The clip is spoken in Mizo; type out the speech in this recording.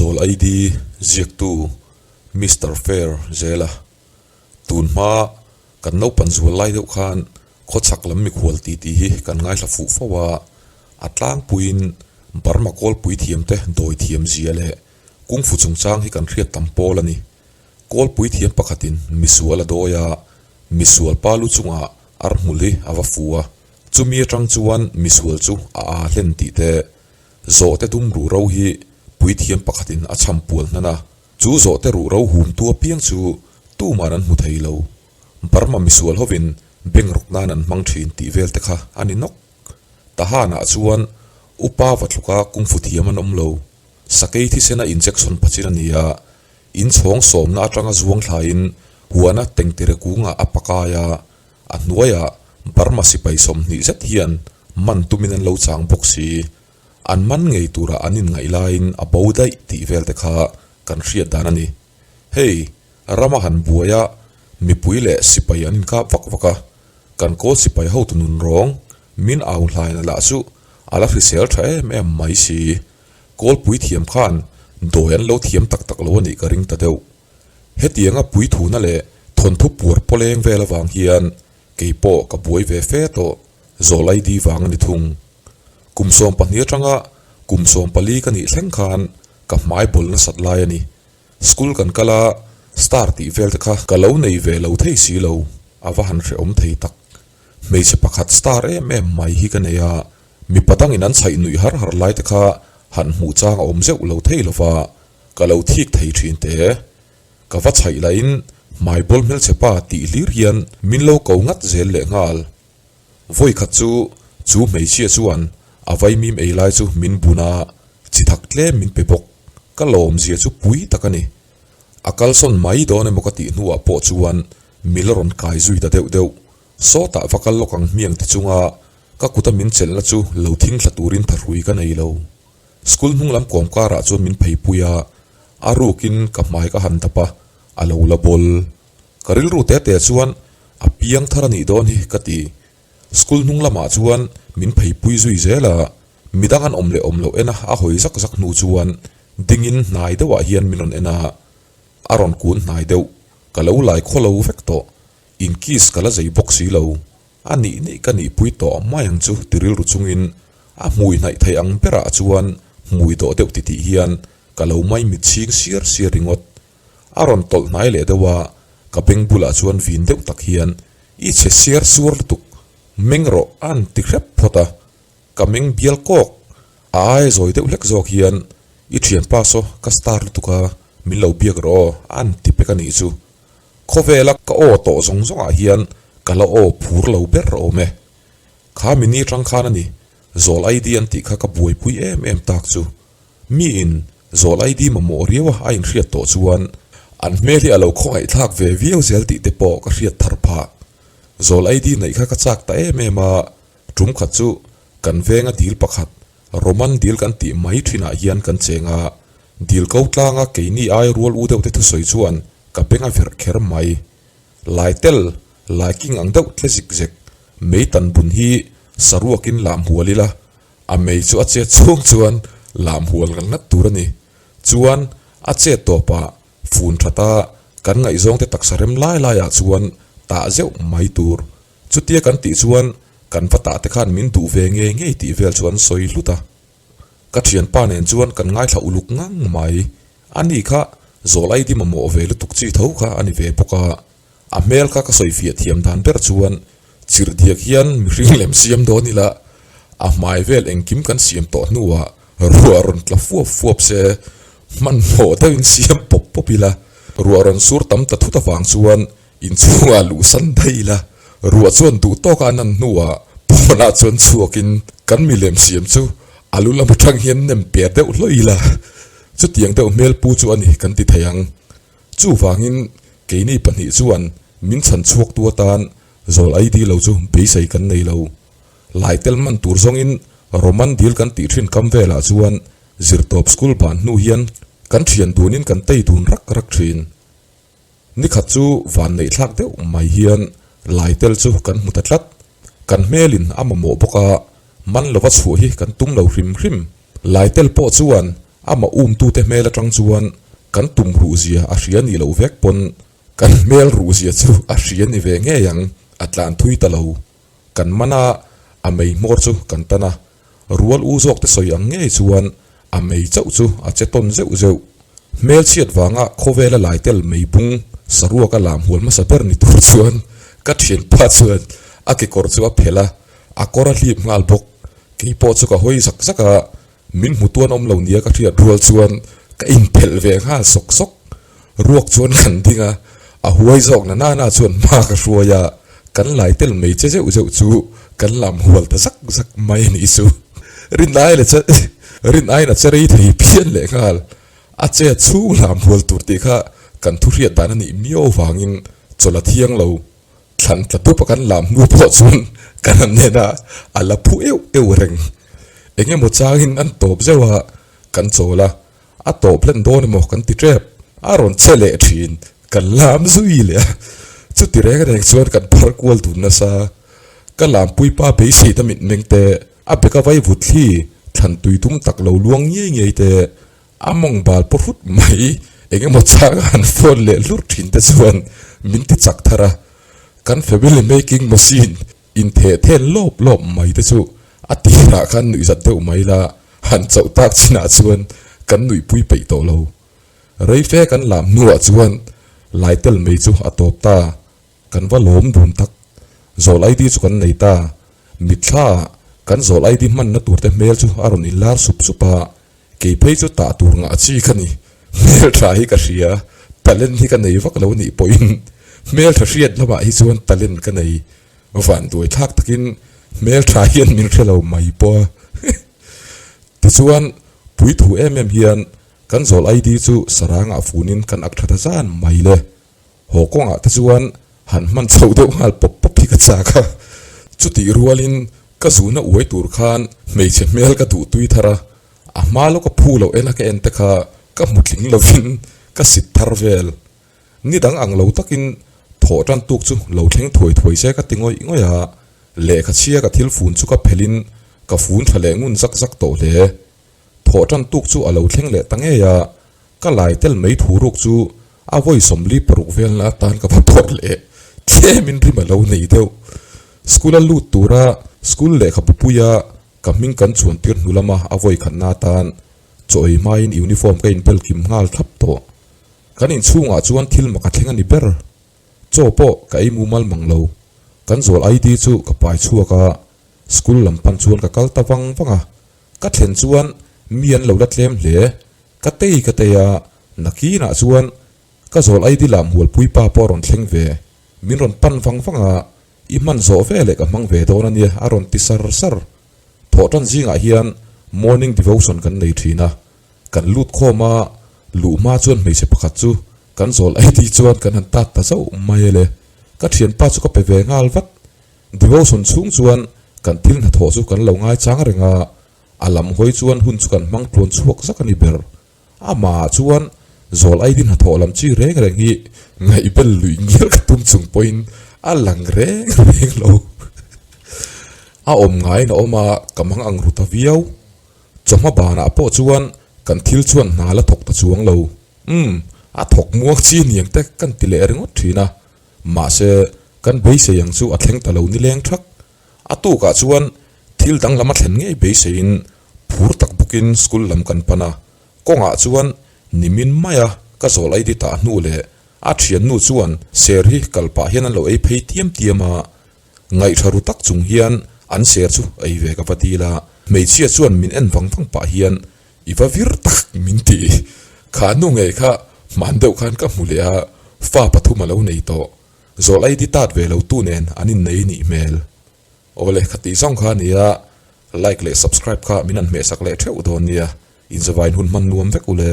Zawl ID ziaktu Mister Fair zela tun hma kan naupan zual lai deuh khan khawchhak lam mikhual titi hi kan ngaithla fuh fo a, a tlangpuiin Burma kawlpui thiamte dawi thiam zia leh kungfu chungchang hi kan hriat tam pawl a ni. Kawlpui thiam pakhatin misual a dawi a, misual pa lu chungah ar hmul hi a va fu a, chumi atang chuan misual chu a aa hlen tih te, zawhte dum ruh ro hi puithiam pakhatin a chham pual hnan a, chu zawhte ruh ro humtu apiang chu tuman an hmu thei lo. Burma misual hovin beng rawk nan an hmang thin tih vel te kha a ni nawk. Tahanah chuan upa va tluka kungfu thiam an awm lo. Sakei thisena injection phachin a ni a, inchhawng sawmna atanga zuang thlaiin huana tengtere kungah a pakai a, a hnuaiah Burma sipai 20 zet hian man tumin an lo chang bawk si. An man ngei turah an inngaih laiin a bo daih tih vel te kha kan hriat dan a ni. Hei, rama han buai a, mipui leh sipai an inkap vak vak a, kan kawl sipai hotu nun rawng min au hlaina lah chu a la hrisel tha em em mai si. Kawlpui thiam khan dawi an lo thiam tak tak lo a nih ka ring ta deuh. Hetianga puithuna leh thawnthu puar pawleng vel avang hian kei pawh ka buai ve fe tawh, Zawlaidi vang a ni thung. Kum 12 atanga kum 14 ka nih thleng khan ka hmai bawl nasat lai a ni. School kan kal a, star tih vel te kha ka lo nei ve lo thei si lo, a va han hrehawm thei tak. Hmeichhe pakhat star em em mai hi ka nei a, mipa dangin an chhaih nuih har har lai te kha han hmuh chang a awm zeuh lo thei lo va, ka lo thik thei thin te. Ka va chhaih lahin hmai bawl hmelchhe pa tih hlir hian min lo ko ngat zel leh nghal. Vawi khat chu chu hmeichhia chuan a vaimim ei lai chu min bun a, chi thak tlem min pe bawk. Ka lawmzia chu pui tak a ni. A kalsawn mai dawn emaw ka tih hnuah pawh chuan mil a rawn kai zui ta deuh deuh. Sawtah va kal lawk ang hmiang ti chunga ka kuta min chelhna chu lo thing thla turin thahrui ka nei lo. School hnung lam kawm karah chuan min pheipui a, a rukin ka hmai ka han dap a, a lo la bawl. Ka rilru te te chuan a piang thar a nih dawn hi ka ti. School hnung lamah chuan min pheipui zui zel a, midang an awm leh awm loh en a a hawi zak zak hnu chuan dingin hnai deuhah hian min rawn en a, a rawn kun hnai deuh. Ka lo lai khaw lo vek tawh. In kiss ka la zei bawk si lo. A nih nih ka nihpui tawh mai ang chu ti rilru chungin a hmui hnaih thei ang berah chuan hmui dawh deuh titih hian ka lo mai mit chhing siar siar ringawt. A rawn tawlh hnai leh deuh a, ka beng bulah chuan vin deuh tak hian I chhe siar suar lutuk, meng rawh a an ti hrep phawt a. Ka meng bial kawk, a aia zawi deuh hlek zawk hian I thianpa saw ka star lutuk a, min lo biak rawh aw a an ti pek a nih chu. Khawvela ka aw tawh zawng zawngah hian ka la aw phur lo ber awm e. Kha mini atang khan a ni, Zawl ID an tih kha ka buaipui em em tak chu. Miin Zawl ID mamawh riau a a inhriat tawh chuan an hmel hi a lo khawngaihthlak ve viau zel tih te pawh ka hriat thar phah. Zawl ID neih kha ka chak ta em em a, tum khat chu kan venga dil pakhat Roman dil kan tih mai thinah hian kan cheng a, dil ko tlanga keini ai rual u deuh te thusawi chuan ka beng a verh kher mai. Laitel, laiking ang deuh tle zik zek, mei tan bun hi saruakin lam hual ila, a mei chu a chet chhung chuan lam hual ngat ngat tur a ni. Chuan a chet tawpah fun thata kan ngaihzawngte taksa rem lai laiah chuan tah zeuh mai tur. Chutia kan tih chuan kan va tah te khan min duh ve ngei ngei tih vel chu an sawi hlut a. Ka thianpa nen chuan kan ngaithla uluk ngang mai. A ni kha Zawlai di mamawh ve lutuk chi tho kha a ni ve bawk a. A hmel kha ka sawi fiah thiam dan ber chuan chirhdiak hian mihring lem siam dawn ila a hmai vel engkim kan siam tawh hnuah ruah rawn tla fuap fuap se hmanhmawh deuhin siam pawp pawp ila ruah rawn sur tam ta thut avang chuan Inchhungah luhsan daih ila, ruah chuan duh tawka a nan hnuah pawnah chuan chhuakin kan milem siam chu a lu lam atang hian nem per deuh hlawih ila, chutiang deuh hmel pu chu a ni kan ti thei ang. Chuvangin keini pahnih chuan min chhan chhuaktu atan zawl ID lo chu beisei kan nei lo. Laitel man tur zawngin Roman dil kan tih thin kam velah chuan zirtawp school ban hnu hian kan thian dunin kan tei dun rak rak thin. Nikhat chu van neih thlak deuh mai hian Laitel chu kan hmu ta tlat. Kan hmelin a mamawh bawk a, man lova chhuah hi kan tum lo hrim hrim. Laitel pawh chuan Amah umtute hmel atang chuan kan tum ruh zia a hria nih loh vek pawn kan hmel ruh zia chu a hria ni ve ngei ang, a tlan thui ta lo. Kan man a, a mei hmawr chu kan tan a, rual u zawk te sawi ang ngei chuan a mei chauh chu a che tawn zeuh zeuh. Hmel chhiat vanga khawvela lai tel mei bung saruak a lam hual hmasa ber ni tur chuan ka thianpa chuan a kekawr chu a phelh a, a kawr a hlip nghal bawk. Keipawh chu ka hawi zak zak a, Min hmu tuan awm lo nia ka hriat rual chuan ka inphelh ve nghal sawk sawk. Ruak chuan kan ding a, a huai zawk na nana chuan hma ka hruai a, kan lai tel mai che zeuh zeuh chu kan lam hual ta zak zak mai a nih chu. Rin ai leh che rin aiin a che rei thei phian leh nghal. A che chhung lam hual tur tih kha kan thu hriat dan a nih miau vangin chawlh a thiang lo. Thlan tla tup a kan lam hnu pawh chuan kan han en a, a la phu euh euh reng. Eng emaw changin an tawp zeuh a, kan chawl a, a tawp hlen dawn emaw kan ti tep, a rawn che leh thin, kan lam zui leh a. Chuti reng reng chuan kan phar kual dun nasa. Ka lampui pa beisei ta mitmeng te, a beka vai vut thli, thlan tui tum tak lo luang ngei ngei te, A mawng bal pawh hrut mai, eng emaw chang a han phone leh hlur thin te chuan min ti chak thar a, kan family making machine in theh then lawp lawp mai te chu a tirah khan nuih zat deuh mai la, han chauh tak chinah chuan kan nuihpui peih tawh lo. Reife kan lam hnuah chuan Laitel mai chu a tawp ta. Kan va lawm dun tak. Zawl ID chu kan nei ta. Mitthla ah kan zawl ID hmanna tur te hmel chu a rawn inlar sup sup a, kei phei chu tah tur ngah chi ka ni. Hmeltha hi ka hria, talent hi ka nei vak lo nih pawhin hmeltha hriat lamah hi chuan talent ka nei. Van duai thlak takin hmeltha hian min hre lo mai pawh a. Tichuan puithu em em hian kan zawl ID chu sarangah funin kan ak tha ta zan mai le. Haw kawngah te chuan han hman chhoh deuh nghal pawp pawp hi ka chak a, chutih rualin ka zuna uai tur khan hmeichhe hmel ka duh tui thar a, a hma lawka phu loh ena ka en te kha ka hmu tling lovin ka sit thar vel. Ni dang ang lo takin thawh tan tuk chu lo thleng thuai thuai se ka ti ngawih ngawih a, lehkha chhia ka thil fun chu ka phelhin ka fun tha leh ngun zak zak tawh hle. Thawh tan tuk chu a lo thleng leh ta ngei a, Ka lai tel mai thu ruk chu a vawi 46 velna atan ka va phawrh leh tlemin rim a lo nei deuh. School a lut tura school lehkhabu puia ka hming kan chuan tir hnu lama a vawi khatna atan chaw ei hmain uniform ka inbel kim nghal thlap tawh. Kan inchhungah chuan thil mak a thleng a ni ber. Chaw pawh ka ei mumal mang lo. Kan zawl ID chu ka pai chhuak a, school lam pan chuan ka kal ta vang vang a. Ka thlen chuan mi an lo la tlem hle. Ka tei ka tei a, nakinah chuan ka zawl ID lam hualpui pa pawh a rawn thleng ve. Min rawn pan vang vang a, I hman zawh ve leh ka hmang ve dawn a nia a rawn ti sar sar. Thawhtan zingah hian morning devotion kan nei thin a, kan lut khawm a, luh hma chuan hmeichhe pakhat chu kan zawl ID chuan kan han tat ta zauh mai a le. Ka thianpa chu ka pe ve nghal vat. Devotion chhung chuan kan thil hnathawh chu kan lo ngaichang reng a, A lam hawi chuan hun chu kan hmang tluan chhuak zak a ni ber. Amah chuan zawl aidi hnathawh lam chi reng reng hi ngaihbel luih ngial ka tum chung pawhin a lang reng reng lo. A awm ngaiin a awm a, ka mang ang ru ta viau. Chawhma banah pawh chuan kan thil chuan hna la thawk ta chuang lo. Umm, a thawk muang chi niang te kan ti leh ringawt thin a. Mahse, kan beisei ang chu a thleng ta lo nileng thak. A tukah chuan thil danglam a thlen ngei beiseiin phur tak bawkin school lam kan pan a, kawngah chuan nimin maia ka zawl ID tah hnu leh a thiannu chuan ser hi kal pah hian an lo ei phei tiam tiam a, ngaihṭha ru tak chung hian an ser chu ei ve ka va dil a, hmeichhia chuan min en vang vang pah hian i va vir tak min ti. Kha nu ngei kha hman deuh khan ka hmu leh a, fa pathum a lo nei tawh. Zawl ID tat ve lo tu nen an innei nih hmel. Awle khatih zawng kha nia, like leh subscribe kha min han hmehsak leh theuh dawn nia, inzavain hun hman nuam vek ule.